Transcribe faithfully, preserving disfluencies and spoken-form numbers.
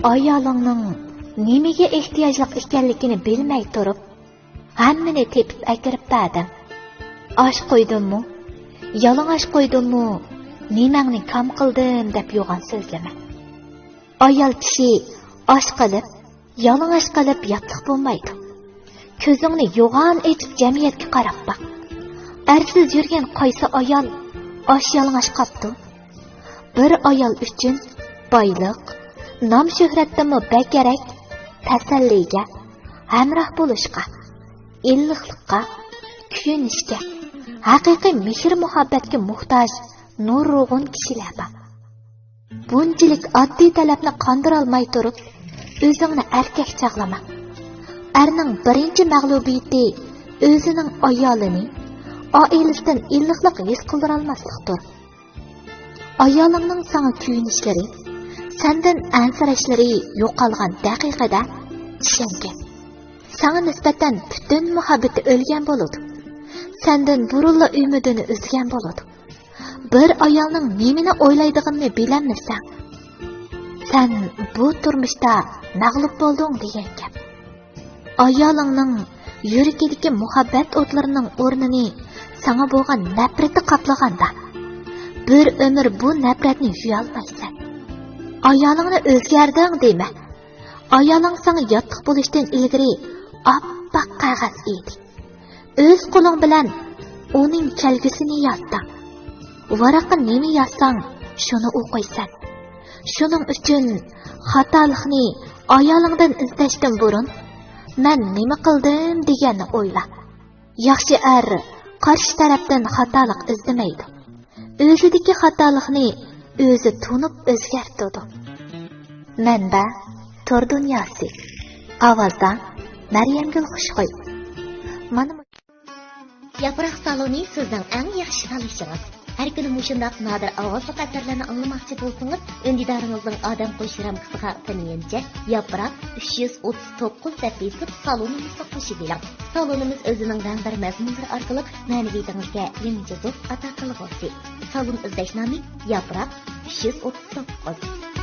ئايالىڭنىڭ نېمىگە ئېھتىياجلىق ئىكەنلىكىنى بىلمەي تۇرۇپ، ھەممىنى تېپىپ ئەكىرىپ بەردىم. ئاش قويدۇممۇ؟ يالىڭاچ قويدۇممۇ؟ نېمەڭنى كام قىلدىم دەپ يوغان سۆزلىمە. ئايال كىشى ئاچ قېلىپ، يالىڭاچ قېلىپ ياتلىق بولمايدۇ. كۆزۈڭنى يوغان ئېچىپ جەمئىيەتكە قاراپ باق. ئەرسىز يۈرگەن قايسى ئايال ئاچ يالىڭاچ قاپتۇ؟ بىر ئايال ئۈچۈن بايلىق، نام-شۆھرەتتىنمۇ بەكرەك تەسەللىگە، ھەمراھ بولۇشقا، ئىللىقلىققا، كۆيۈنۈشكە، ھەقىقىي مېھىر-مۇھەببەتكە موھتاج نۇرغۇن كىشىلەر بار. بۇنچىلىك ئاددىي تەلەپنى قاندۇرالماي تۇرۇپ، ئۆزۈڭنى ئەركەك چاغلىما. ئەرنىڭ بىرىنچى مەغلۇبىيىتى ئۆزىنىڭ ئايالىنى، ئائىلىسىدىن ئىللىقلىق ھېس قىلدۇرالماسلىقتۇر. ئايالىڭنىڭ ساڭا كۆيۈنۈشلىرى، سەندىن ئەنسىرەشلىرى يوقالغان دەقىقىدە چۈشەنگىن. ساڭا نىسبەتەن پۈتۈن مۇھەببىتى ئۆلگەن بولىدۇ. سەندىن بۇرۇنلا ئۈمىدىنى ئۈزگەن بولىدۇ. بىر ئايالنىڭ نېمىنى ئويلايدىغىنىنى بىلەلمىسەڭ، سەن بۇ تۇرمۇشتا مەغلۇپ بولدۇڭ دېگەن گەپ. ئايالىڭنىڭ يۈرىكىدىكى مۇھەببەت ئوتلىرىنىڭ ئورنىنى ساڭا بولغان نەپرىتى قاپلىغاندا، بىر ئۆمۈر بۇ نەپرەتنى يۇيالمايسەن. ئايالىڭنى ئۆزگەردىڭ دېمە. ئايالىڭ ساڭا ياتلىق بولۇشتىن ئىلگىرى ئاپئاق قەغەز ئىدى. ئۆز قولۇڭ بىلەن ئۇنىڭ كەلگۈسىنى يازدىڭ. ۋاراققا نېمە يازساڭ، شۇنى ئوقۇيسەن. شۇنىڭ ئۈچۈن خاتالىقنى ئايالىڭدىن ئىزدەشتىن بۇرۇن، مەن نېمە قىلدىم دېگەننى ئويلا. ياخشى ئەر قارشى تەرەپتىن خاتالىق ئىزدىمەيدۇ. ئۆزىدىكى خاتالىقنى ئۆزى تونۇپ ئۆزگەرتىدۇ. مەنبە: تور دۇنياسى. ئاۋازدا: مەريەمگۈل خۇشخۇي. مانا مۇ- ياپراق سالونى سىزنىڭ ئەڭ ياخشى تاللىشىڭىز. ھەر كۈنى مۇشۇنداق نادىر ئاۋازلىق ئەسەرلەرنى ئاڭلىماقچى بولسىڭىز، ئۈندىدارىڭىزنىڭ ئادەم قوش رامكىسىغا تونۇشقىچە ياپراق ئۈچ يۈز ئوتتۇز توققۇز دەپ بېسىپ، سالونىمىزغا قوشۇۋېلىڭ. سالونىمىز ئۆزىنىڭ رەڭدار مەزمۇنلىرى ئارقىلىق مەنىۋىيىتىڭىزگە يېڭىچە زوق ئاتا قىلغۇسى. سالون ئىزدەش نامى: ياپراق ئۈچ يۈز ئوتتۇز توققۇز.